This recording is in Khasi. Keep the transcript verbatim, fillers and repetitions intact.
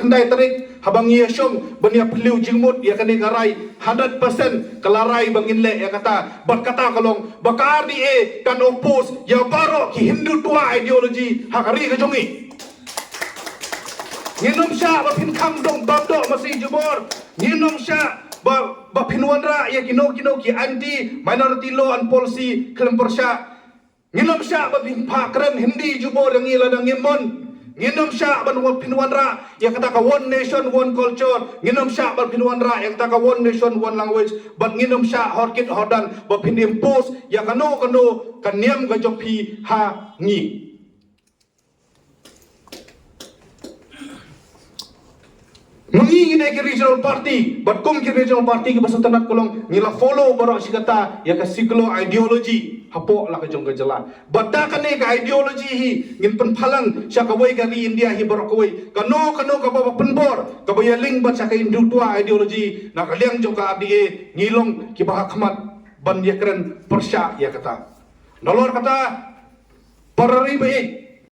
khyndai tarik, haba ngi ïa shong ban ïa phylliew jingmut ïa kane ka rai, hundred percent ka la rai ba ngin leh ïa kata. Bad kata ka long ba ka R D A kan oppose ïa baroh ki Hindutva ideology ha ka ri ka jong ngi. Ngin ym shah ba phin khang dong bam doh masi jubor. Ngin ym shah ba, ba phin wanrah ïa kino kino ki anti minority law and policy khlem pyrshah. Ngin ym shah ba phin phah kren Hindi jubor ïa ngi lada ngim mon. Ngin ym shah ban wan phin wanrah ïa kata ka one nation one culture. Ngin ym shah ba phin wanrah ïa kata ka one nation one language. Bad ngin ym shah hor kit hor dan ba phin impose ïa kano kano ka niam ka jong phi ha ngi. Ma ngi ngi dei ki regional party, bad kum ki regional party kiba sngewtynnat ka long ngi la follow baroh shi katta ïa ka secular ideology hapoh la ka jong ka jylla. Bad da kane ka ideology hi ngin pynphalang sha kawei ka ri India hi baroh kawei. Kano kano kaba ba pynbor kaba ïaling bad sha ka Hindutva ideology na ka liang jong ka R D A, ngi long kiba ha khmat ban ïakren pyrshah ïa kata. Nalor kata, para ri ba ïeit,